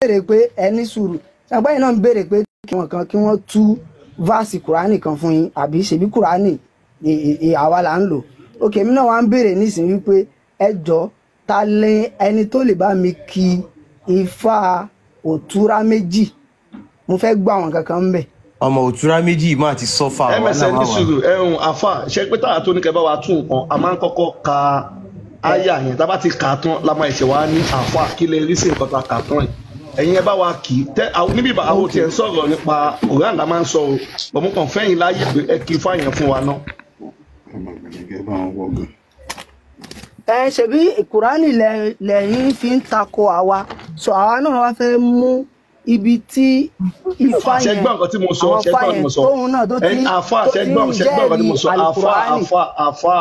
Béèrè pé ẹ ní sùúrù, ṣàgbọ́n náà ń béèrè pé kí wọ́n kan kí wọ́n tú verse Kùránì kan fún yín, àbí ṣèbí Kùránì àwa là ń lò. Ok, èmi náà wá ń béèrè nísìnyí wípé ẹ jọ, ta lẹ ẹni tó lè bá mi kí Ifá òtúrá méjì? Mo fẹ́ gbọ́ àwọn kankan ń bẹ̀. Ọmọ òtúrá méjì máa ti sọ́fà wà. Msn, ní sùúrù. Ẹhùn àfà ṣe pé táwa tó ní kẹ bá wa tún nǹkan, a máa ń kọ́kọ́ ka àyà yẹn. Tá a bá ti kà á tán la máa ṣe wá ní, àfà, kí lè rí sí nǹkan tá a kà á tán yìí? Ẹ̀yin ẹ bá wa kì í tẹ àwọn níbí bá àwọn tiẹ̀ ń sọ̀rọ̀ nípa Quran la máa ń sọ o, bọ̀ mo kàn fẹ́yìn láàyè pé ẹ kí fáyẹn fún wa náà. Ẹ ṣebí Kùránì lẹ́yìn fi ń tako àwa, so àwa náà wá fẹ́ mú ibi tí Ifá ṣe yẹn gbọ́ nǹkan tí mo sọ? Àwọn Ṣe gbọ́ nǹkan tí yẹn mo sọ? tóun náà tó ti Àfà, tó ṣe ti gbọ́ ń ṣe gbọ́ nǹkan tí mo jẹ́rìí sọ, àfà? Alukurani. Àfà, àfà,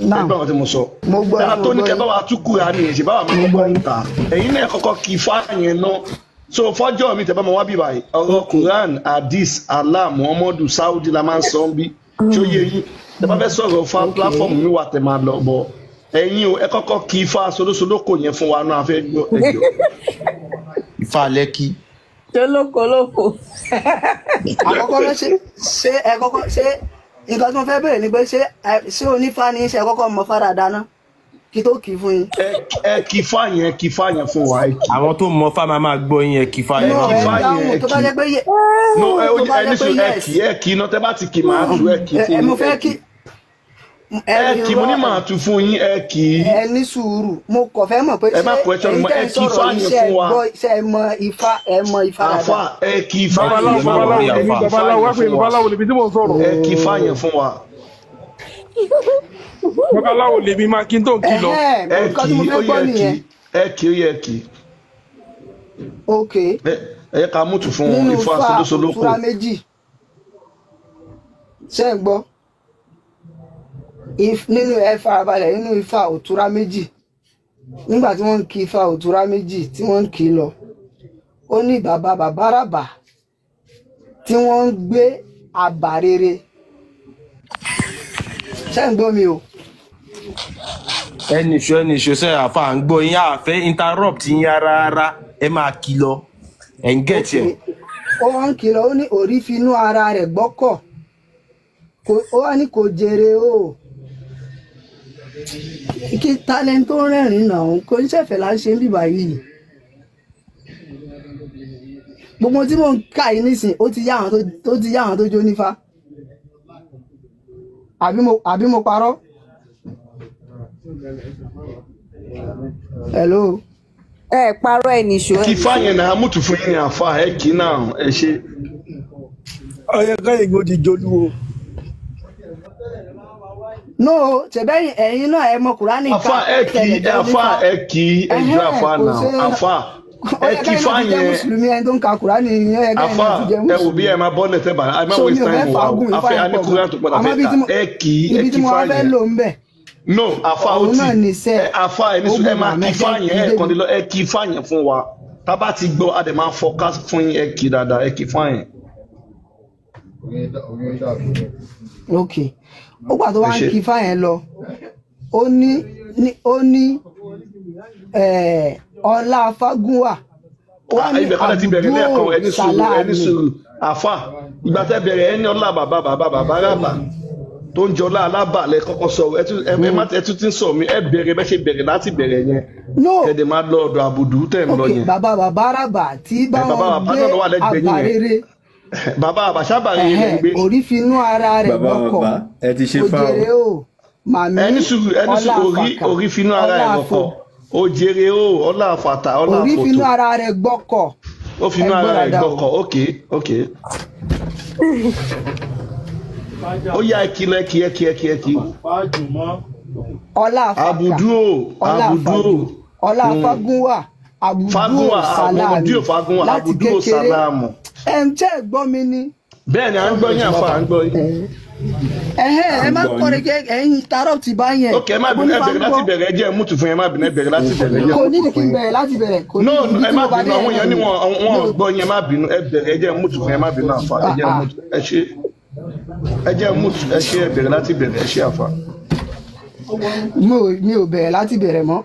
ṣe Náà. gbọ́ nǹkan tí mo sọ? Mo gbọ́ Ẹ̀rọ yín, tó mo ní gbọ́ kẹ yín. bá wa tú Kùránì yẹn, ṣe báwa máa Mo kọ́kọ́ gbọ́ yín. kà, ẹ̀yin náà kọ́kọ́ kí ifá yẹn náà. So fọ́jọ́ mi tẹ́ bá ma wá bí báyìí, ọ̀rọ̀ Quran, hadith, Allah, Muhammadu, Saudi la máa ń sọ ń bí. Tí ó yé yín? Tẹ́ bá fẹ́ sọ̀rọ̀ fa, platform mi wà tẹ́ máa lọ bọ̀. Ẹ̀yin o, ẹ kọ́kọ́ kí ifá solósolókò yẹn fún wa náà, a fẹ́ gbọ́, ẹ jọ̀ọ́. Ifá Lẹ́kì. Jólókolófò. Àkọ́kọ́ náà, ṣé ẹ kọ́kọ́ ṣé nǹkan tí mo fẹ́ bẹ̀rẹ̀ ni pé ṣé onífá ni ṣe ẹ kọ́kọ́ mọ fara dáná kí tó kì í fún yín? Ẹ kí ifá yẹn, kí ifá yẹn fún wa, ẹ kí. Àwọn tó mọ fá máa máa gbọ́ yín, ẹ kí ifá Ẹ yẹn. No, kí ẹ ifá yẹn, dáhùn ẹ tó bá kí. jẹ́ pé No, ẹ tó bá ẹ ní jẹ́ pé sùn, ẹ yes. kí, ẹ kí iná. Tẹ́ bá ti kí, màá tú, ẹ kí ẹ fún mo yín, ẹ fẹ́ kí. kí ẹ Ẹ kí, mo ní irọ́. màá tú fún yín, ẹ kí. Ẹ ní sùúrù, mo kàn fẹ́ mọ̀ pé Ẹ ṣé má question ẹ̀yin mọ́, tẹ́ ẹ ń kí sọ̀rọ̀ ifá yìí, yẹn ṣé ẹ fún wa. gbọ́, ṣé ẹ mọ Ifá, ẹ mọ Ifá Àfà, dáadáa? ẹ kí ifá Babaláwo yẹn, ẹ má babaláwo wọrí. lèmi. Àfà, ifá Babaláwo yẹn wá pé fún wa. Babaláwo lèmi tí mò ń sọ̀rọ̀. Ẹ kí ifá yẹn fún wa. Babaláwo lèmi, máa kí n tó ń kí lọ. Ẹ̀hẹ́n, Ẹ nǹkan kí tí mo fẹ́ ó gbọ́ yẹ kí. nìyẹn. Ẹ kí, ó yẹ kí. Ok. Ẹ yẹ ká mútù fún wọn. Nínú Ifá Ifá solósolókò. òtúrá méjì, ṣé ń gbọ́? Nínú, ẹ farabalẹ̀, nínú Ifá òtúrá méjì, nígbà tí wọ́n ń kí Ifá òtúrá méjì tí wọ́n ń kí lọ, ó ní bàbá bàbáràbà tí wọ́n ń gbé àbà rere. Ṣé ń gbọ́ mi o? Ẹ nìṣó, ẹ nìṣó sẹ, àfa, à ń gbọ́ yín, àfẹ́ interrupt yín rárá, ẹ máa kí lọ, ẹ ń Ok. gẹ̀tì ẹ. Ó wá ń kìlọ̀, ó ní orí finú ara rẹ̀ gbọ́kọ̀, ó wá ní kò jèrè o. Kí talent tó ń rẹ́rìn-ín náà kò ní ṣẹ̀fẹ̀ là ń ṣe ń bíbà yìí. Gbogbo tí mò ń kà yìí nísìn, ó ti yá àwọn tó ti yá àwọn tó jó nífá, àbí mo parọ́? Hello? Ẹ parọ́, ẹ nìṣó, ẹ Kí ifá nìṣó. yẹn náà, mútù fún yín ní àfà, ẹ kí náà, ẹ ṣe. Ọyẹ kẹyìn kò ti jolúwo. No, ṣẹ̀bẹ́yìn ẹ̀yin náà ẹ mọ Kùránì ká Àfà, ẹ kí. Tẹ̀lé jẹ́ Àfà, onífá. ẹ kí, ẹ jọ. Ẹ̀hẹ́n, Àfà kò náà ṣe àfà, ó ẹ yẹ kí kẹ́yìn ifá náà ti jẹ́ yẹn. mùsùlùmí, ẹni tó ń ka Kùránì yẹn, ó yẹ kẹ́yìn Àfà, náà ti jẹ́ ẹ wò bí mùsùlùmí. ẹ máa bọ́lẹ̀ tẹ́ bá ẹ má So mi waste ò fẹ́ time wa o. fàágùn, Ifá Àfẹ́ yẹn a ní pọ̀ gan. Kúrán tó padà Àmọ́ fẹ́ ibi kà. tí mo Ẹ kí, ẹ ibi tí kí mo ifá wá fẹ́ yẹn. lò ń bẹ̀, No, àfà, ó òun ti náà ní sẹ́ ẹ àfà, ẹ ní sùn, ẹ ogun máa kí màmá ifá jẹ́ yẹn, kí ẹ débi. kàn lè lọ, ẹ kí ifá yẹn fún wa. Tá bá ti gbọ́, a dẹ̀ máa fọká fún yín. Ẹ kí dáadáa, ẹ kí ifá yẹn. Ok, ó gbà tó Ẹ wá ń ṣe. kí ifá yẹn lọ, ó ní ọlá Fágúnwà, ó wá ní Ibẹ̀ kọ́lẹ̀ ti bẹ̀rẹ̀ àbùdó lẹ́ẹ̀kan. Ẹni sùúrù, ẹni sàlámì. sùúrù, àfà. Ìgbà tẹ́ bẹ̀rẹ̀, ẹni ọlá bàbá bàbá bàbá ràbà tó ń jọlá alábàlẹ̀ kọ́kọ́ sọ. Ẹ tún ẹ má ẹ tún ti ń sọ mi, ẹ bẹ̀rẹ̀ bẹ́ ṣe bẹ̀rẹ̀ láti bẹ̀rẹ̀ yẹn. No. Kẹ̀dẹ̀ máa lọ ọ̀dọ̀ àbùdù tẹ̀ ń lọ Ok, yẹn. bàbá bàbá ràbà tí bá Ẹ bàbá wọn bàbá gbé náà ló wà lẹ́gbẹ̀ẹ́ àbà yín yẹn. rere. Bàbá àbàṣàbà yẹn lẹ́ ń Ẹ̀hẹ́n, gbé. orí finú ara rẹ̀ Bàbá gbọ́kọ̀, bàbá, ẹ ti ṣe kò fá o. jèrè o màmí. Ẹni sùúrù, ẹni ọlá sùúrù, orí àfàkà orí finú ara ọlá ẹ̀ àfò lọ́kọ̀, ó jèrè o, ọlá àfàtà, ọlá orí finú àfòtò. ara rẹ̀ gbọ́kọ̀. Ó Ẹ finú gbọ́ ara ẹ̀ dáadáa o. gbọ́kọ̀. Ok, ó yá, ẹ kí lọ, ẹ kí, ẹ kí, ẹ kí, ẹ kí. Ọlá àfàkà, Àbùdú o. ọlá Àbùdú àfàjù, o. ọlá Fágúnwà, àbùdó Fagunwa. sàlámì Àbùdú Fagunwa. láti Àbùdú kékeré. Sàlámù. Ẹ ń tẹ́ ẹ gbọ́ mi ni? Bẹ́ẹ̀ ni, à ń gbọ́ yín, àfà, à ń gbọ́ yín. Ẹ̀hẹ́n, À ẹ ń má gbọ́ kọrin yín. kẹ ẹ̀yin interrupt bá yẹn. Ok, ẹ má Mo bínú, ní ẹ bá ń bẹ̀rẹ̀ láti gbọ́. bẹ̀rẹ̀, ẹ jẹ́ mútù fún yín, ẹ má bínú, ẹ bẹ̀rẹ̀ láti bẹ̀rẹ̀, ẹ jẹ́ Kò mútù nídìí kí fún n yín. bẹ̀rẹ̀ láti bẹ̀rẹ̀, kò No, nídìí, ibi ẹ tí má mo bá bínú, dé àwọn yẹn èèyàn náà ní ni. wọn wọn Mi ò ò gbọ́ yín, ẹ má bínú, ẹ bẹ̀rẹ̀, ẹ jẹ́ mútù fún yín, ẹ má bínú, àfà, ẹ jẹ́ mútù, ẹ ṣe, ẹ jẹ́ mútù, ẹ ṣe, ẹ bẹ̀rẹ̀ láti bẹ̀rẹ̀, ẹ ṣe, àfà. Mi ò bẹ̀rẹ̀ láti bẹ̀rẹ̀ mọ́,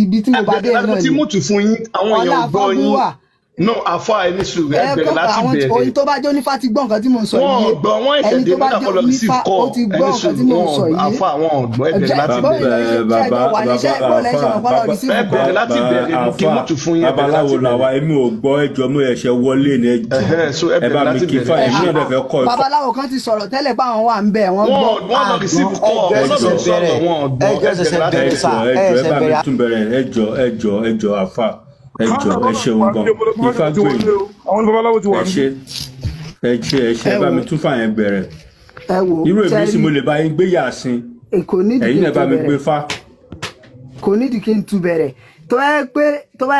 ibi tí mo Ẹ bá dé bẹ̀rẹ̀ yẹn láti, mo náà ti ni. mútù fún yín, àwọn Ọlá èèyàn ò gbọ́ yín. Fágúnwà. No, àfa, ẹni sùúrù, ẹ Ẹ bẹ̀rẹ̀ kọ́ láti àwọn bẹ̀rẹ̀. oyin tó bá jẹ́ onífá ti gbọ́ nǹkan tí mò ń sọ Wọn yìí. ò gbọ́, wọ́n ẹ̀ṣẹ̀ Ẹni dé tó bá nígbà jẹ́ kọ́ lọ receive onífá ó call. ti gbọ́ Ẹni nǹkan sùúrù, tí mò ń wọn sọ yìí. àfa, wọn ò gbọ́, ẹ bẹ̀rẹ̀ láti bẹ̀rẹ̀. Bàbá, Bọ́ọ̀lù bàbá, ẹ̀ṣẹ̀ mọ̀ pọ́lọ́ àfà, receive Ẹ call. bẹ̀rẹ̀ láti bẹ̀rẹ̀, mo kí àfà, mọ́tò fún yín, ẹ bẹ̀rẹ̀ láti babaláwo làwa. bẹ̀rẹ̀. Èmi ò gbọ́, ẹjọ́, mo ẹ̀ṣẹ̀ wọlé ní, ẹjọ́. Ẹ̀hẹ́, so ẹ Ẹ bá bẹ̀rẹ̀ mi láti kí fà, bẹ̀rẹ̀. èmi náà dẹ̀ fẹ́ kọ́ ẹ̀kọ́. Babaláwo kan ti sọ̀rọ̀ tẹ́lẹ̀ pé àwọn wà ń bẹ̀, wọ́n gbọ́. Wọ́n lọ receive call, Ẹjọ́, wọ́n lọ ẹsẹ̀ sọ̀rọ̀, bẹ̀rẹ̀. wọn ò gbọ́, ẹ Ẹjọ́, bẹ̀rẹ̀ ṣẹ̀ṣẹ̀ láti bẹ̀rẹ̀ bẹ̀rẹ̀. sà. Ẹjọ́, Ẹ ẹjọ́, ẹ ṣẹ̀ṣẹ̀ bá mi bẹ̀rẹ̀. tún bẹ̀rẹ̀. Ẹjọ́, ẹjọ́, ẹjọ́, àfà, ẹjọ́, ẹ ṣeun gan. Ifá Ti gbè wọlé mí. o, àwọn babaláwo ti Ẹ wà níbí. ṣe, ẹ ṣe, ẹ ṣe, Ẹ ẹ bá wò mi tún fà yẹn bẹ̀rẹ̀. Ẹ wò Irú èmi ṣe sì mo rí lè bá yín gbé yàsín. Kò nídìí Ẹ̀yin kí náà n bá tún mi gbé bẹ̀rẹ̀. fá. Kò nídìí kí n tún bẹ̀rẹ̀. Tó bá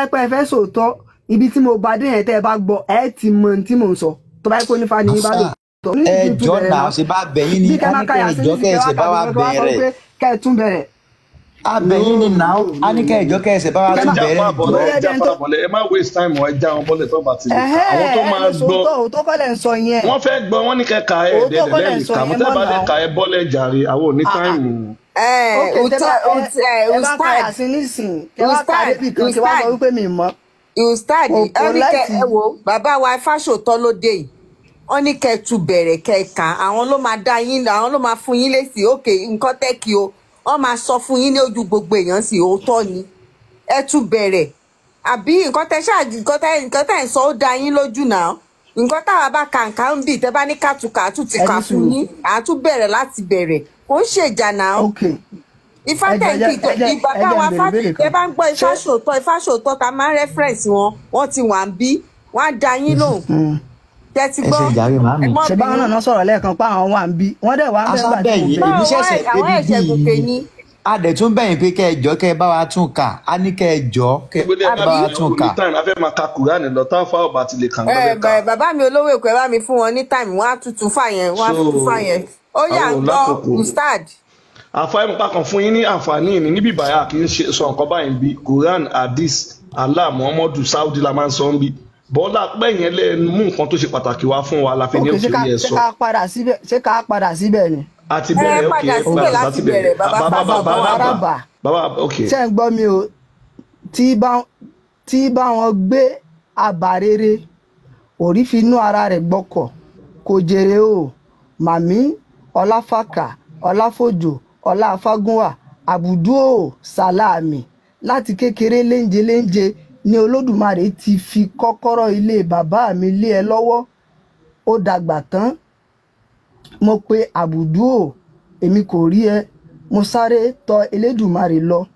yẹ pé ẹ fẹ́ sòótọ́, ibi tí mo bá dé yẹn, tẹ́ ẹ bá gbọ́, ẹ ti mọ ohun tí mò ń sọ. Tó bá yẹ pé onífá ni yín bá lò Àfà, tọ́, kò nídìí kí n tún ẹjọ́ bẹ̀rẹ̀ náà náà. ṣe bá bẹ̀yìn ni Bí kẹ́ a máa ní ka kẹ́ yàsín ẹjọ́ nísìnyí, kẹ́ kẹ́ wá ẹsẹ̀ bá kàwé wa kẹ́ wá sọ bẹ̀rẹ̀. pé kẹ́ ẹ tún bẹ̀rẹ̀. Abẹ̀yìn ni náà, a ní kẹ́ ẹjọ́ kẹ́ ẹsẹ̀ bá wa Kẹ́ Ẹ tún máa já bẹ̀rẹ̀ fà ẹjọ́. bọ́lẹ̀, bóyá ẹ já ẹni fà tó bọ́lẹ̀, ẹ má waste time wọn, ẹ já wọn bọ́lẹ̀ tó bá ti lè kà. Ẹ̀hẹ́, Àwọn tó ẹ máa lè gbọ́ sòótọ́, òótọ́ kọ́ lẹ̀ ń sọ yẹn. wọ́n fẹ́ gbọ́, wọ́n ní kẹ́ ka ẹ̀ Òótọ́ dẹ́dẹ̀ kọ́ lẹ̀ ń lẹ́yìn sọ kà mọ́ yẹn tẹ́ mọ́ bá lè náà. ka ẹ bọ́lẹ̀ jàre, àwọn ò ní Ah, ah. táìmù. Ok, tẹ́ bá ẹ bá ka Ustad, yàsín nísìnyí, kẹ́ wá ka Ustad, débì kan, kí wá sọ Ustad, wípé mi mọ̀. Ustad, Kò ó ní kẹ polite. ẹ wo bàbá wa Fáṣòótọ́ ló dé yìí, wọ́n ní kẹ́ tún bẹ̀rẹ̀, kẹ́ kà á, àwọn ló máa dá yín, àwọn ló máa fún yín lésì. Òkè nǹkan tẹ́kì o, wọ́n máa sọ fún yín ní ojú gbogbo èèyàn sí òótọ́ ni ẹ tún bẹ̀rẹ̀ àbí nǹkan tẹ́ ṣáà nǹkan tẹ́ ń sọ ó dá yín lójú náà. Nǹkan táwa bá kàǹkà ń bì, tẹ́ bá ní kàtúkà tún ti Ẹ kà ní fún sùúrù. yín, à tún bẹ̀rẹ̀ láti bẹ̀rẹ̀, kò ń ṣèjà náà. Ok, Ifá ẹ jẹ́ tẹ̀ ń kí ẹ jẹ́ ìgbà ẹ jẹ́ táwa ń béèrè fá béèrè tẹ kan. bá ń gbọ́ Ṣé Ifá ṣòótọ́, Ifá ṣòótọ́ ta máa ń rẹ́fẹ̀rẹ̀nsì wọn, wọ́n ti wà ń bí, wọ́n á da yín lóhùn. Tẹ́tí Ẹ gbọ́, ṣe jàre ẹ màámi. mọ́ ṣe báwọn bínú. náà náà sọ̀rọ̀ lẹ́ẹ̀kan pé àwọn wà ń bí, wọ́n dẹ̀ wà ń bẹ̀ ńgbà tí mo Aṣábẹ̀yìn, béèrè. èmi Báwo ṣẹ̀ṣẹ̀ àwọn débi ẹ̀ṣẹ̀ bí gòkè yìí ni. A dẹ̀ tún bẹ̀yìn pé kẹ́ ẹjọ́ kẹ́ ẹ bá wa tún kà á, ní kẹ́ ẹjọ́ kẹ́ Gbélé ẹ ẹ má bá wa bínú, tún kò ní kà. time, a fẹ́ máa ka Kùránì lọ táwọn fáwọn bá ti lè kà ń Ẹ gbọ́dọ̀ kà. bàbá mi olówó Èkó, ẹ bá mi fún wọn ní táìmù, wọn á tutù fà yẹn, wọn á So tutù fà yẹn. Ó yà àwọn ń ò gbọ́ lákòókò. Ustad. Àfa, ẹ̀mú kan fún yín ní àǹfààní ní níbí ìbáyà kì í ṣe sọ nǹkan báyìí bí Quran, Hadith, Allah, Muhammadu, Saudi la máa ń sọ ń bí bọ́lá pẹ́ yẹn lẹ́ mú nǹkan tó ṣe pàtàkì wá fún wa la fi ní Ok, ṣé òkè ká yẹn ṣé sọ ká padà síbẹ̀, ṣé ká padà síbẹ̀ ni? Àti Ẹ bẹ̀rẹ̀, òkè padà ẹ síbẹ̀ padà láti láti bẹ̀rẹ̀ bẹ̀rẹ̀. bàbá Bàbá Fáṣòótọ́. bàbá Bàbá bàbá Rábà, bàbá, òkè. ṣé ń gbọ́ mi o? Tí bá tí bá wọn gbé àbá rere, òrí fi inú ara rẹ̀ gbọ́kọ̀, kò jèrè o. Màmí Ọláfàkà, Ọláfòjò, Ọláfágúnwà, àbùdú o sàlámì. Láti kékeré léńje léńje ni Olódùmarè ti fi kọ́kọ́rọ́ ilé bàbá mi lé ẹ lọ́wọ́. Ó dàgbà tán, mo pe àbùdú o, èmi kò rí ẹ. Mo sáré tọ̀ Elédùmarè lọ,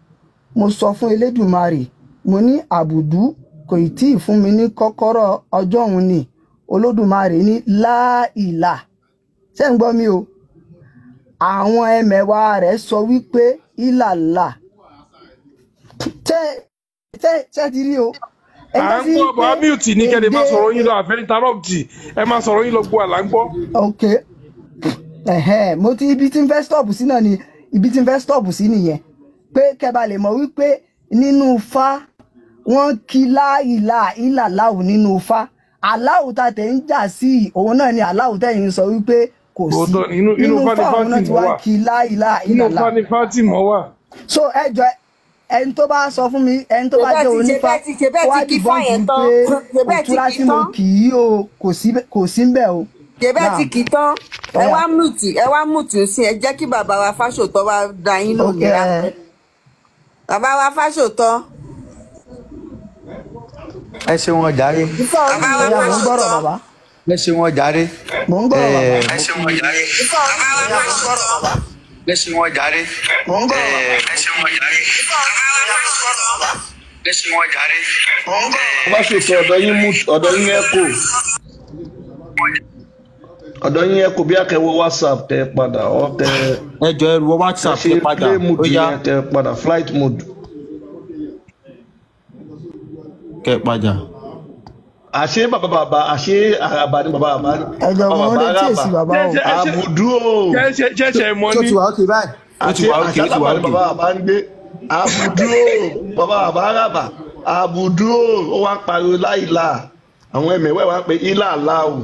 mo sọ fún Elédùmarè, mo ní àbùdú kò ì tí ì fún mi ní kọ́kọ́rọ́ ọjọ́ òun ni. Olódùmarè ní láìlà. Ṣé ń gbọ́ mi o? Àwọn ẹmẹ̀wà rẹ̀ sọ wípé ìlàlà. Ṣé ṣé ti rí o? Ẹ À já ń sí gbọ́ pé bọ̀, mute ní kẹ́lẹ́, máa èdè sọ̀rọ̀ yín lọ, àfẹ́ interrupt, ẹ máa sọ̀rọ̀ yín lọ, gbọ́ àlà ń gbọ́. Ok, ẹ̀hẹ́n, mo ti ibi tí n fẹ́ stop sí náà ni ibi tí n fẹ́ stop sí nìyẹn, pé kẹ́ bá lè mọ̀ wípé nínú Ifá wọ́n kí láìlà ìlàláwù nínú Ifá. Aláwù tá tẹ̀ ń jà sí yìí, òun náà ni aláwù tẹ̀yìn ń sọ wípé kò sí Òótọ́ ni, inú nínú Ifá ni Ifá, òun náà ti Fátímọ̀ wá wà. kí láìlà Inú ìlàlà. Ifá ni Fátímọ̀ wà. So ẹ jọ, ẹni tó bá sọ fún mi, ẹni tó bá Ṣebẹ́ jẹ́ ti onífá, ṣebẹ́ ti ṣebẹ́ kó wá ti kí fá dìbọ́ǹkì yẹn tán. pé Ṣebẹ́ ti òtúrá kí tí mo tán. kì í o, kò sí ń bẹ̀ o. Ṣebẹ́ ti Now kì tán. Ẹ ọ̀yà wá mùtì, ẹ wá mùtì sí, ẹ jẹ́ kí bàbá wa Fáṣòótọ́ wá dá yín lóhùn Ok ní ráńpẹ́. Bàbá wa Fáṣòótọ́. Ẹ ṣe wọn jàre. Ifá orí mi ọ̀yà, mò ń gbọ́rọ̀ Fáṣòótọ́. bàbá. Ẹ ṣe wọn jàre. Mò ń gbọ́rọ̀ bàbá. Ẹ mo kí Ifá orí mi Fáṣòótọ́. ẹ ṣe wọn jàre. Mò ń gbọ́rọ̀ bàbá. Ẹ ṣe wọn jàre. Ẹ ṣe wọn jàre. Bá ṣètò ọ̀dọ̀ yín mú ọ̀dọ̀ yín echo, ọ̀dọ̀ yín echo, bí akẹ́wọ́ WhatsApp tẹ padà ọ tẹ. Ẹ jọ, ẹ wọ Ẹ WhatsApp ṣe kẹ padà. play Ó mode yá. yẹn tẹ padà flight mode. Kẹ padà. Àṣé bàbá bàbá, àṣé àràbà ni bàbá bàbá Ẹ jọ, bàbá mo ń bàbá retí àràbà. èsì bàbá o. Ṣé ṣe Àbùdú o. ṣe mọ Tó ní ti wà ókè báyìí. Ó ti Àṣé wà ókè, àṣé ó ti wà àràbà ni ókè. bàbá bàbá ń gbé. Àbùdú o, bàbá bàbá àràbà, àbùdú o, ó wá ń pariwo láìla, àwọn ẹ̀mẹ̀wẹ̀ wá ń pe ilà aláwù.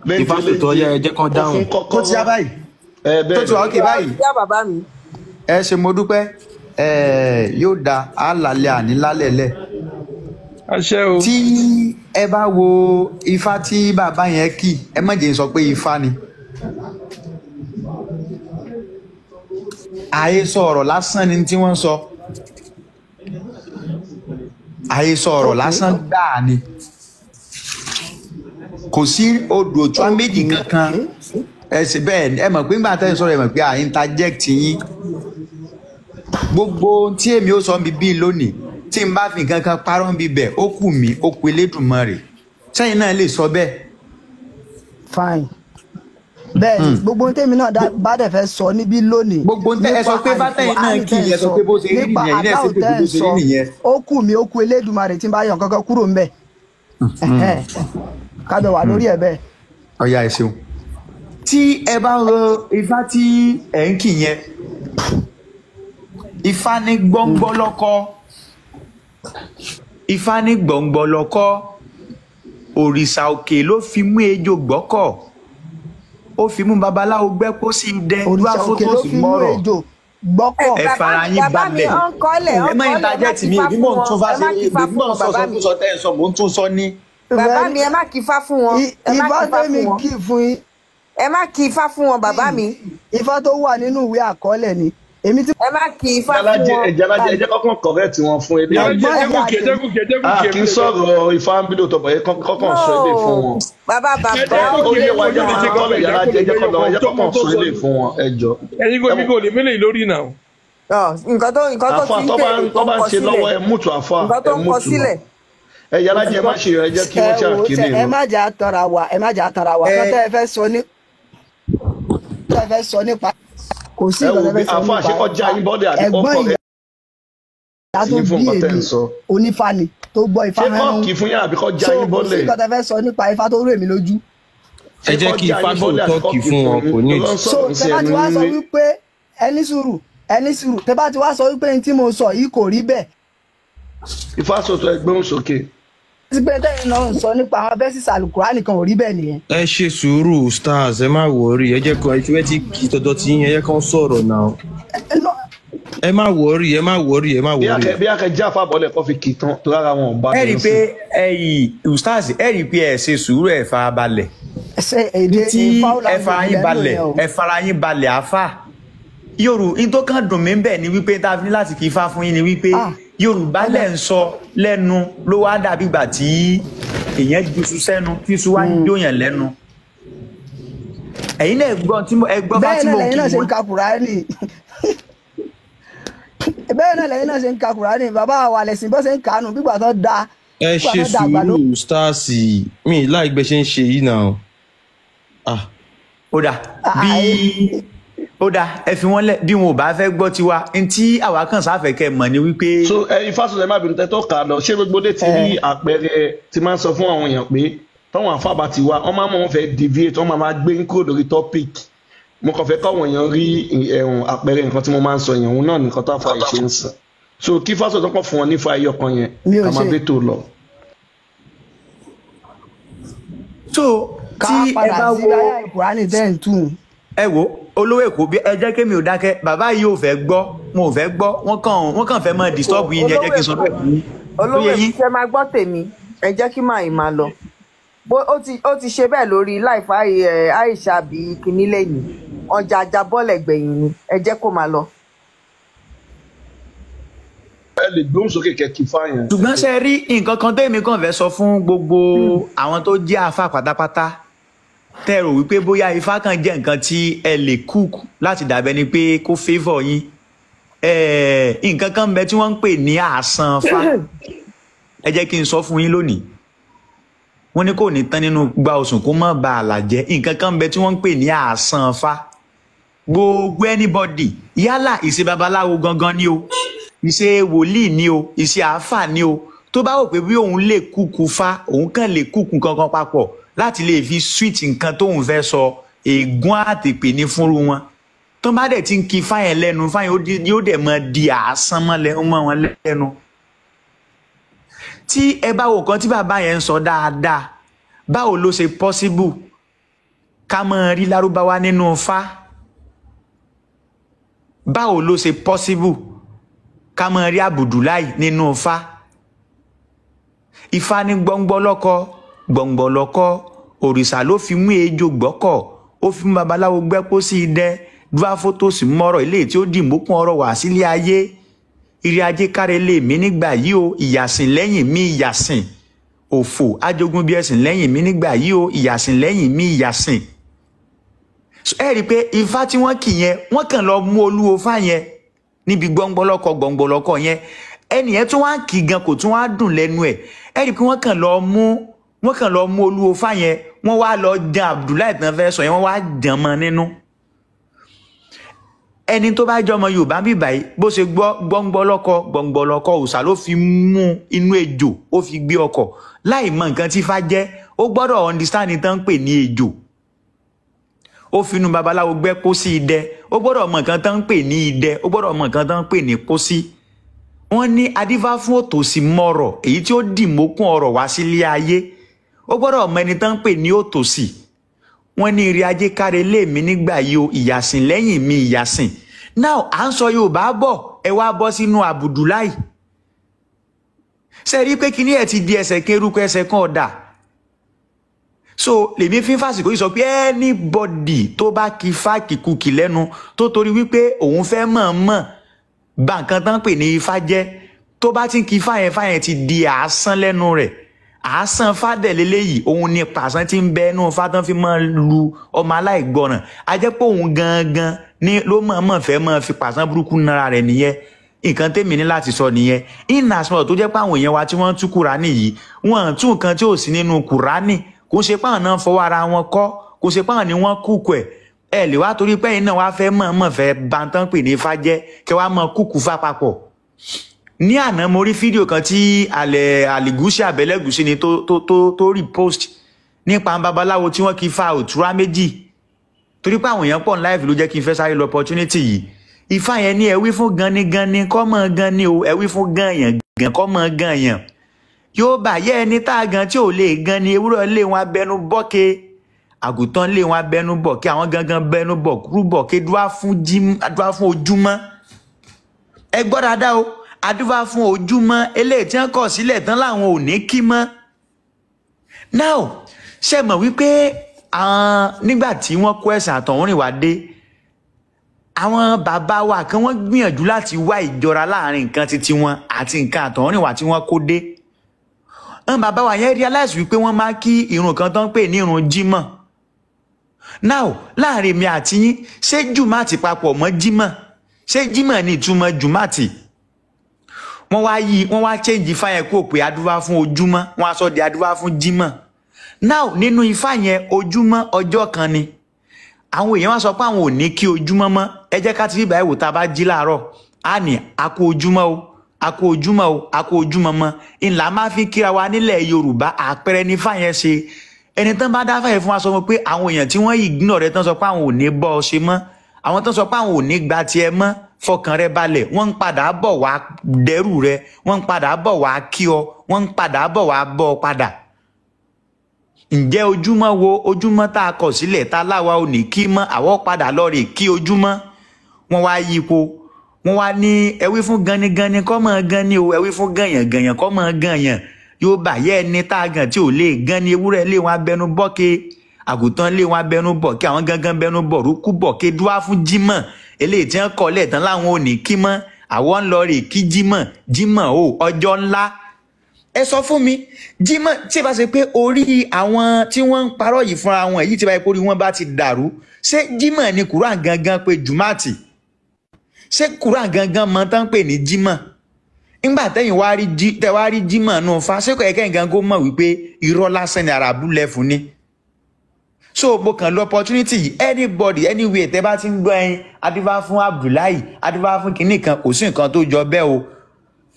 Léńjẹ Ìfásitọ̀ léńjẹ yẹ, ẹ jẹ́ kán ó dáhùn. fún Tó ti yá kọ́kọ́rọ́ báyìí. ẹ Tó bẹ́ẹ̀ ti wà ni. ókè báyìí. Yá bàbá mi. Ẹ ṣe, mo dúpẹ́. Ẹ yóò da, á lálẹ́ àní lálẹ́ lẹ̀. Àṣẹ o. Tí ẹ bá wo ifá tí bàbá yẹn kì, ẹ má jẹ́ n sọ pé ifá ni. Àhesọ ọ̀rọ̀ lásán ni tí wọ́n ń sọ. Àhesọ ọ̀rọ̀ Ok. lásán gbáà ni. Kò sí odò òtún méjì kankan. Ẹ sì bẹ́ẹ̀ ni, ẹ mọ̀ pé nígbà tẹ́ ẹ sọ̀rọ̀, ẹ mọ̀ pé à interject yín. Gbogbo ohun tí èmi ó sọ níbi bíi lónìí, tí n bá fi nǹkan kan parọ́ níbi bẹ̀, ó kù mí, ó kù Elédùmarè. Sẹ́yìn náà lè sọ bẹ́ẹ̀. Fine, bẹ́ẹ̀ ni gbogbo ohun tèmi náà bá dẹ̀ fẹ́ sọ níbí lónìí Gbogbo ohun tẹ́ ẹ nípa sọ pé bátẹ́yìn náà àlùkùránì kì tẹ́ í, ń ẹ sọ sọ, pé bó ṣe rí nípa nìyẹn, ilé aláwọ̀ ẹ̀sìn pé tẹ́ bó ń ṣe rí sọ, nìyẹn. ó kù mí, ó kù Elédùmarè tí n bá yọ nǹkan kan kúrò ńbẹ̀. Kájọ wà lórí ẹ̀ bẹ́ẹ̀. Ọ̀ya, ẹ ṣeun. Tí ẹ bá ro ifá tí ẹ̀ ń kì yẹn, ifá ní gbọ́ngbọ́ lọ́kọ́, ifá ní gbọ̀ngbọ̀ lọ́kọ́, òrìṣà òkè ló fi mú ejò gbọ́kọ̀, ó fi mú babaláwo gbẹ́ kó sì dẹ Òrìṣà wá òkè fótó ló sí fi mú mọ́rọ̀. ejò gbọ́kọ̀. Ẹ Bàbá fara mi, yín bàbá mi, balẹ̀. ó ń kọ́lẹ̀, ó Ẹ ń má kọ́lẹ̀, ẹ má interject kí mi, ifá èmi fún mò ń wọn, tún fá ẹ sí, má kí ifá èmi fún mò ń wọn, sọ bàbá mi. sọkúsọ tẹ́ ẹ sọ, mò ń tún sọ ní. Bàbá Very mi, ẹ má kí ifá fún wọn, ẹ má ifá kí ifá tèmi fún wọn. kì fún yín. Ẹ má kí ifá fún wọn, bàbá mi. Ifá tó wà nínú ìwé àkọọ́lẹ̀ ni èmi tí Ẹ má kí ifá fún Jalaje, wọn. Jalaje, ẹ jẹ́ kọ́kàn correct wọn fún eléyìí. Jalaje, ẹ̀gbọ́n ẹ jẹ́ kó ìyá kí, ẹ jẹ́ kó kí, ẹ jẹ́ kó A kí, kì í sọ̀rọ̀ ifá ń bí lóòótọ́ bọ̀, ẹ kọ́kàn sọ eléyìí fún wọn. Bàbá ẹ bàbá jẹ́ kó Ó kí, yé ẹ wa, kó ẹ jẹ́ lè ṣe kọ́ lọ kọ́lẹ̀, Jalaje, ẹ jẹ́ kọ́ lọ, ẹ jẹ́ tó mọ kọ́kàn tó sọ sọ eléyìí ni. fún wọn, ẹ jọ. Ẹ̀yin kò mi kò lè mélèé lórí náà. Ọ, nǹkan tó Àfa ti ń tó bá béèrè ń tó tó ń bá ń kọ ṣe lọ́wọ́, sílẹ̀, ẹ mútu àfa, nǹkan tó ẹ ń kọ mútu wọn. sílẹ̀. Ẹ Jalaje, ẹ má ṣe, ẹ jẹ́ kí ẹ wọ́n wò ó ṣàkíní tẹ ẹ lọ. má jẹ́ àtànra wa, ẹ má jẹ́ àtànra wa. Ẹ Nǹkan tẹ́ ẹ fẹ́ sọ ní tẹ́ ẹ fẹ́ sọ nípa kò sí Ẹ nǹkan wò tẹ́ bí fẹ́ sọ àfa nípa ṣe kọ́ já ifá. yín bọ́dẹ̀ àbí kọ́ Ẹ̀gbọ́n correct ìyá tó yín fún bí nǹkan tẹ́ èmi ń sọ. onífá ni tó gbọ́ ifá Ṣé kọ́ mẹ́nu, kì í fún yín àbí kọ́ já so yín kò sí bọ́lẹ̀? nǹkan tẹ́ fẹ́ sọ nípa ifá tó rú èmi lójú. Ẹ Ṣé jẹ́ kọ́ kí já ifá yín bọ́lẹ̀ àbí sòótọ́ kọ́ kì kì í fún fún wọn, yín? kò ní Tó lọ ń So sọ̀rọ̀ tẹ́ sí bá ẹnu ti wá sọ nílé. wípé ẹni sùúrù, ẹni sùúrù, tẹ́ bá ti wá sọ wípé ní tí mo sọ yìí kò rí bẹ́ẹ̀, Ifá sọ̀tọ̀, ẹ gbóhùn sókè. sí pé tẹ́yìn náà ń sọ nípa àwọn verses àlùkùránì kan ò rí bẹ́ẹ̀ nìyẹn. Ẹ ṣe sùúrù, stars, ẹ má wọrí, ẹ jẹ́ kó ẹ ti kì í tọ̀dọ̀ tí yín, ẹ jẹ́ kó sọ̀rọ̀ náà. No, Ẹ má wọrí, ẹ má wọrí, ẹ má Bí wọrí. akẹ bí akẹ já àfa bọ́lẹ̀ kọ́ fi kì í tán tó rárá wọn ò bá ẹ rí mi i pé sí. ẹyìn ustaz, ẹ rí i pé ẹ ṣe sùúrù, ẹ fara balẹ̀. Ṣe èdè Tí foul ẹ fara language yín lẹ́ ń lò balẹ̀, yẹn o. ẹ fara yín balẹ̀ àáfà. Yorù in tó kàn dùn mí bẹ́ẹ̀ ni wípé tá a fi ní láti kí ifá fún yín ni wípé Ah, Yorùbá ọ̀dà lẹ̀ ń sọ lẹ́nu ló wá dàbí ìgbà tí èèyàn juṣu sẹ́nu tí iṣu wá ń jóyàn lẹ́nu. Ẹ̀yin náà gbọ́ tí mo ẹ gbọ́ fá bẹ́ẹ̀ tí náà mo lẹ́yìn kí náà ṣe wọn. ń ka Kùránì, bẹ́ẹ̀ náà lẹ́yìn náà ṣe ń ka Kùránì, bàbá wa lẹ̀sìn bọ́ ṣe ń kàánù bígbà tó da Ẹ bígbà ṣe tó da àgbàdo. sùúrù, stars, mi láì gbẹ ṣe ń ṣe yìí náà. Ah, Ó dà bí ó dà, ẹ fi wọ́n lẹ̀ bí wọn ò bá fẹ́ gbọ́ tiwa, n tí àwa kàn sáfẹ́ kẹ́ mọ̀ ni wípé So ẹ Ifá sọ̀tọ̀, ẹ má bínú tẹ́ tó kà á lọ. Ṣé gbogbo dé ti rí àpẹẹrẹ tí máa ń sọ fún àwọn èèyàn pé táwọn àfa bá ti wá, wọ́n máa mọ̀ wọ́n fẹ́ deviate, wọ́n máa máa gbé ń kúrò lórí topic. Mo kàn fẹ́ káwọn èèyàn rí ẹ̀hún àpẹẹrẹ nǹkan tí mo máa ń sọ yẹn, òun náà nìkan tá a fa ìṣe ń sàn. So kí Ifá sọ̀tọ̀ kàn fún wọn nífa ẹyọ kan yẹn, Mi ò ká máa ṣe bẹ́ tó lọ. so ká tí ẹ padà bá sí wo láyà Kùránì tẹ́ ń tù. Ẹ wo olówó Èkó, bí ẹ jẹ́ kémi ò dákẹ́, bàbá yìí ò fẹ́ gbọ́, wọn ò fẹ́ gbọ́, wọ́n kàn fẹ́ máa disturb yín ni. Ẹ jẹ́ Olówó kí n sọ Èkó, bẹ́ẹ̀ fún yín. Ó olówó yẹ Èkó, yín. ṣe máa gbọ́ tèmi, ẹ jẹ́ kí màá yìí máa lọ. Bó ó ti ṣe bẹ́ẹ̀ lórí láìfá Aisha bí kinní lẹ́yìn ọjà ajabọ́lẹ̀ gbẹ̀yìn ni, ẹ jẹ́ kó máa lọ. Ẹ lè gbóhùn sókè kẹ́ kí fá yẹn. Ṣùgbọ́n ṣe rí nǹkan kan tẹ́mi kàn fẹ́ sọ fún gbogbo àwọn tó jẹ́ àáfà pátápátá, tẹ́ rò wípé bóyá ifá kan jẹ́ nǹkan tí ẹ lè cook láti dàbẹ́ ni pé kó favour yín. Nǹkan kan ń bẹ tí wọ́n ń pè ní àsán fá. Ẹ jẹ́ kí n sọ fún yín lónìí, wọ́n ní kò ní tán nínú gba osùn kó má ba àlà jẹ́. Nǹkan kan ń bẹ tí wọ́n ń pè ní àsán fá. Gbogbo anybody, yálà ìṣe babaláwo gangan ni o, ìṣe wòlíì ni o, ìṣe àáfà ni o, tó bá wò pé bí òun lè kúkú fá, òun kàn lè kúkú kankan papọ̀ láti lè fi switch nǹkan tóun fẹ́ sọ, ègún àtèpè ní fúnru wọn. Tó bá dẹ̀ ti ń ki fáyẹn lẹ́nu, fáyẹn yóò dẹ̀ mọ di àásán mọ́ wọn lẹ́nu. Tí ẹ bá wo nǹkan tí bàbá yẹn ń sọ dáadáa, báwo ló ṣe possible ká máa rí lárúbáwá nínú fá? Báwo ló ṣe possible ká máa rí Abudulai nínú fá? Ifá ní gbọ́ngbọ́lọ́kọ gbọ̀ngbọ̀lọ́kọ, òrìṣà ló fi mú ejò gbọ́kọ̀, ó fi mú babaláwo gbẹ́pọ̀ sí idẹ, dúáfótó sì mọ́rọ̀ ilé tí ó dì mókun ọrọ̀ wá sílé ayé. Ire ajé káre lè mí nígbà yìí o, ìyàsìn lẹ́yìn mi ìyàsìn, òfò ajogun bí ẹ̀sìn lẹ́yìn mi nígbà yìí o, ìyàsìn lẹ́yìn mi ìyàsìn. Ẹ rí i pé ifá tí wọ́n kì yẹn, wọ́n kàn lọ mú olúwo fá yẹn níbi gbọ́ngbọ́lọ́kọ gbọ̀ngbọ̀lọ́kọ yẹn, ẹnìyẹn tún wá kì gan kò tún wá dùn lẹ́nu ẹ̀. Ẹ rí i pé wọ́n kàn lọ mú olúwo fá yẹn, wọ́n wá lọ jan Abdullahi tán fẹ́ sọ yẹn, wọ́n wá jàn mọ́ nínú. Ẹni tó bá jọmọ Yorùbá bí báyìí bó ṣe gbọ́ gbọ́ngbọ́lọ́kọ gbọ̀ngbọ̀lọ́kọ, òòṣà ló fi mú inú ejò ó fi gbé ọkọ̀ láì mọ nǹkan tí ifá jẹ́. Ó gbọ́dọ̀ understand tán ń pè ní ejò. Ó fi inú babaláwo gbẹ́ pósí idẹ, ó gbọ́dọ̀ mọ nǹkan tán ń pè ní idẹ, ó gbọ́dọ̀ mọ nǹkan tán ń pè ní pósí. Wọ́n ní adífá fún òtòṣì mọ̀rọ̀ èyí tí ó dì mókun ọrọ̀ wá sílé ayé, ó gbọ́dọ̀ mọ ẹni tán ń pè ní òtòṣì. Wọ́n ní ire ajé káre lé mi nígbà yìí o, ìyàsìn lẹ́yìn mi ìyàsìn. Now à ń sọ Yorùbá bọ̀, ẹ wá bọ́ sínú Abdullahi. Ṣe rí pé kíní ẹ̀ ti di ẹsẹ̀ kérúkọ ẹsẹ̀ kan ọ̀dà. So lèmi fi ń fàsìkò yìí sọ pé anybody tó bá kí fákìkukì lẹ́nu tó torí wípé òun fẹ́ mọ̀ọ́mọ̀ bà nǹkan tán pè ní ifá jẹ́, tó bá ti ń kí fáyẹn fáyẹn ti di àásán lẹ́nu rẹ̀. Àásán fádẹ̀ leléyìí, òun ni pàṣán tí ń bẹ inú fátán fi máa lu ọmọ aláìgbọràn. A jẹ́ pé òun gangan ni ló mọ̀ọ́mọ̀ fẹ́ máa fi pàṣán burúkú nara rẹ̀ nìyẹn. Nǹkan tèmi ní láti sọ nìyẹn. In as much tó jẹ́ pé àwọn èèyàn wa tí wọ́n ń tú Kùránì yìí, wọ́n ń tú nǹkan tí ò sí nínú Kùránì, kò ṣe pé àwọn náà fọwọ́ ara wọn kọ́, kò ṣe pé àwọn ni wọ́n kúkú ẹ̀. Ẹ lè wá torí pé ẹ̀yin náà wá fẹ́ mọ̀ọ́mọ̀ fẹ́ ba tán pè ní ifá jẹ́, kẹ́ wá mọ kúkú fá papọ̀. Ní àná mo rí fídíò kan tí alẹ́ àlìgúsí àbẹ̀lẹ́gùsí ni tó tó tó tó repost nípa babaláwo tí wọ́n kì í fa òtúrá méjì. Torí pé àwọn èèyàn pọ̀ ní live ló jẹ́ kí n fẹ́ sáré lọ opportunity yìí. Ifá yẹn ní ẹ wí fún ganigani kọ́ mọ́ gan ni o, ẹ wí fún ganyan gan kọ́ mọ́ ganyan. Yóò bà yẹ ẹni tá a gan tí ò lè gan ni, ewúrẹ́ lé wọn abẹnú bọ́ke, àgùntàn lé wọn abẹnú bọ̀kẹ́, àwọn gangan bẹnu bọ̀ kúrú bọ̀kẹ́, dúá fún ojúmọ́. Ẹ gbọ́ dáadáa o, adúfá fún ojúmọ́ eléyìí tí wọ́n kọ̀ sílẹ̀ tán láwọn ò ní kí mọ́. Now ṣe mọ̀ wípé nígbà tí wọ́n kó ẹ̀sìn àtọ̀húnrìnwá dé, àwọn bàbá wa kan wọ́n gbìyànjú láti wá ìjọra láàrin nǹkan titi wọn àti nǹkan àtọ̀húnrìnwá tí wọ́n kó dé. Àwọn bàbá wa yẹn realize wípé wọ́n máa kí irun kan tán pè ní irun jímọ̀. Now láàrin mi àti yín, ṣé jùmátì papọ̀ mọ́ jímọ̀? Ṣé jímọ̀ ni ìtumọ̀ jùmátì? Wọ́n wá yí, wọ́n wá change ifá yẹn kúrò pé adúfá fún ojúmọ́, wọ́n á sọ di adúfá fún jímọ̀. Now nínú ifá yẹn ojúmọ́ ọjọ́ kan ni. Àwọn èèyàn wá sọ pé àwọn ò ní kí ojúmọ́ mọ́. Ẹ jẹ́ ká ti rí báyìí wò, tá a bá jí láàárọ̀ á ní a kú ojúmọ́ o, a kú ojúmọ́ o, a kú ojúmọ́ mọ́. Ńlá máa fi kíra wa nílẹ̀ Yorùbá. Àpẹẹrẹ ní ifá yẹn ṣe. Ẹni tán bá dá fáyẹn fún wa sọ fún pé àwọn èèyàn tí wọ́n ignore rẹ tán sọ pé àwọn ò ní bọ́ ọ ṣe mọ́, àwọn tán sọ pé àwọn ò ní gba tiẹ̀ mọ́, fọkàn rẹ balẹ̀, wọ́n ń padà bọ̀ wá dẹ́rù rẹ, wọ́n ń padà bọ̀ wá kí ọ, wọ́n ń padà bọ̀ wá bọ́ ọ padà. Ǹjẹ́ ojúmọ́ wo ojúmọ́ tá a kọ̀ sílẹ̀ tá a láwa ò ní kí mọ́, àwọ̀ padà lọ rè kí ojúmọ́. Wọ́n wá yípo, wọ́n wá ní ẹ wí fún ganigani kọ́ mọ́ gan ni o, ẹ wí fún gànyàngànyàn kọ́ mọ́ gànyàn. Yóò bà yẹ ẹni tá a gàn tí ò lè gan ni, ewúrẹ́ lé wọn abẹnú bọ́ke, àgùntàn lé wọn abẹnú bọ̀kẹ́, àwọn gangan bẹnu bọ̀ rúkú bọ̀kẹ́, dúá fún jímọ̀ eléyìí tí wọ́n kọ̀ lẹ́ẹ̀tàn láwọn ò ní kí mọ́, àwọn ń lọ rè kí jímọ̀. Jímọ̀ o, ọjọ́ ńlá. Ẹ sọ fún mi, jímọ̀ tí ẹ bá ṣe pé orí àwọn tí wọ́n ń parọ́ yìí fúnra wọn èyí tí bá yẹ kó rí wọn bá ti dàrú, ṣé jímọ̀ ni Kùránì gangan pé jùmátì? Ṣé Kùránì gangan mọ tán pè ní jímọ̀? Ńgbà tẹ́yìn wá rí tẹ́ wá rí jímọ̀ nù fa, ṣé kò yẹ kẹ́yìn gangan kó mọ̀ wípé irọ́ lásán ni àràbù lẹ́fun ni? So mo kàn lo opportunity yìí, anybody anywhere tẹ́ bá ti ń gbọ́ ẹyin adífá fún Abdullahi, adífá fún kinní kan, kò sí nǹkan tó jọ bẹ́ẹ̀ o.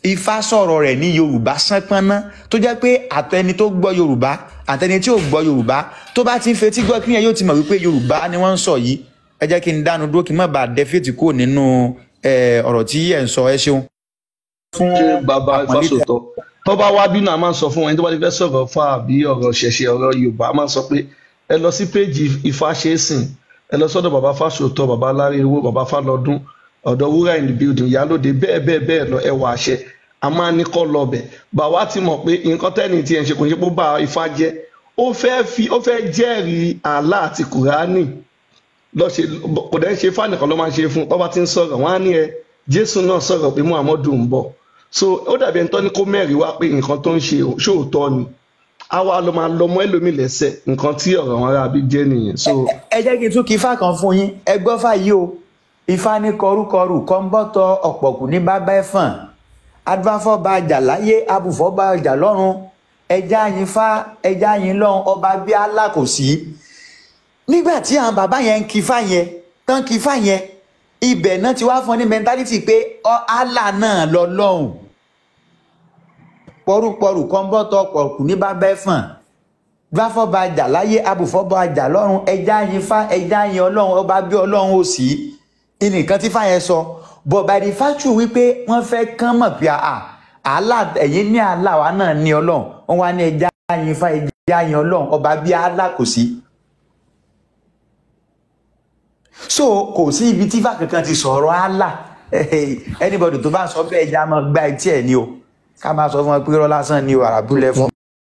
Ifá sọ̀rọ̀ rẹ̀ ní Yorùbá sánpọ́nná tó jẹ́ pé àtẹni tó gbọ́ Yorùbá àtẹni tí ò gbọ́ Yorùbá tó bá ti ń fetí gbọ́ kíni ẹ yóò ti mọ̀ wípé Yorùbá ni wọ́n ń sọ yìí. Ẹ jẹ́ kí n dánu dúró kí n má bàa dẹ́fẹ̀tì kúrò nínú ọ̀rọ̀ tí ẹ̀ ń sọ. Ẹ ṣeun. Ṣé bàbá Ifásòótọ́ tó bá wá bínú, a máa ń sọ fún ẹni tó bá ti fẹ́ sọ̀rọ̀ fà àbí ọ̀rọ̀ ṣẹ̀ṣẹ̀ ọ̀rọ̀ Yorùbá, a máa ń sọ pé ẹ lọ sí péjì Ifáṣẹ́sìn, ẹ lọ sọ́dọ̀ bàbá Fáṣòótọ́, bàbá Láréwó, bàbá Fálọdún, ọ̀dọ̀ Wúrà in the building, Ìyálóde, bẹ́ẹ̀ bẹ́ẹ̀ bẹ́ẹ̀ lọ, ẹ wà àṣẹ. A máa ní kọ́ lọ bẹ̀. Bàwa ti mọ̀ pé nǹkan tẹ́ni tí ẹ̀ ń ṣe kò ń ṣe pé ó bá Ifá jẹ́. Ó fẹ́ fi ó fẹ́ jẹ́rìí Allah àti Kùránì lọ ṣe. Kò dẹ́ ṣe Ifá nìkan ló máa ń ṣe fún. Tọ́ba ti ń sọ̀rọ̀, wọ́n á ní ẹ Jésù náà sọ̀rọ̀ pé Muhammadu ń bọ̀. So ó dàbí ẹni tó ní kó mẹ́rin wá pé nǹkan tó ń ṣe ṣóòótọ́ ni. Àwa ló máa lọ mọ́ ẹlòmíì lẹ́sẹ̀. Nǹkan tí ọ̀rọ̀ wọn ará bí jẹ́ nìyẹn. So Ẹ jẹ́ kí n tún kí ifá kan fún yín. Ẹ gbọ́ fà yìí o. Ifá ní kọrúkọrù kọ́ńbọ́tọ̀ ọ̀pọ̀kù ní bábá ẹ̀fọ̀n, adúbáfọ́ba ọjà láyé, abùfọ́ba ọjà lọ́run, ẹja yín fá, ẹja yín lọ́run, ọba bí Allah kò sí. Nígbà tí àwọn bàbá yẹn ń kí ifá yẹn tán, kí ifá yẹn, ibẹ̀ náà ti wá fún ọ ní mentality pé Allah náà lọ lọ́hùn. Pọ̀rúpọ̀rù kọ́ńbọ́tọ̀ ọ̀pọ̀kù ní bábá ẹ̀fọ̀n, gbáfọ́ba àjà láyé, abùfọ́ba àjà lọ́run, ẹja yín fá, ẹja yín ọlọ́run, ọba bí ọlọ́run ò sí. Nǹkan tí fáyẹn sọ, but by the fact wípé wọ́n fẹ́ kán mọ̀ pé àà Allah, ẹ̀yin ní Allah, wa náà ní ọlọ́run, wọ́n wá ní ẹja yín fá, ẹja yín ọlọ́run, ọba bí Allah kò sí. So kò sí ibi tí fá kankan ti sọ̀rọ̀ Allah. Anybody tó bá ń sọ bẹ́ẹ̀, ẹja máa gba etí ẹ̀ ni o. Ká máa sọ fún wọn pé irọ́ lásán ni o, àràbúlẹ̀ fún.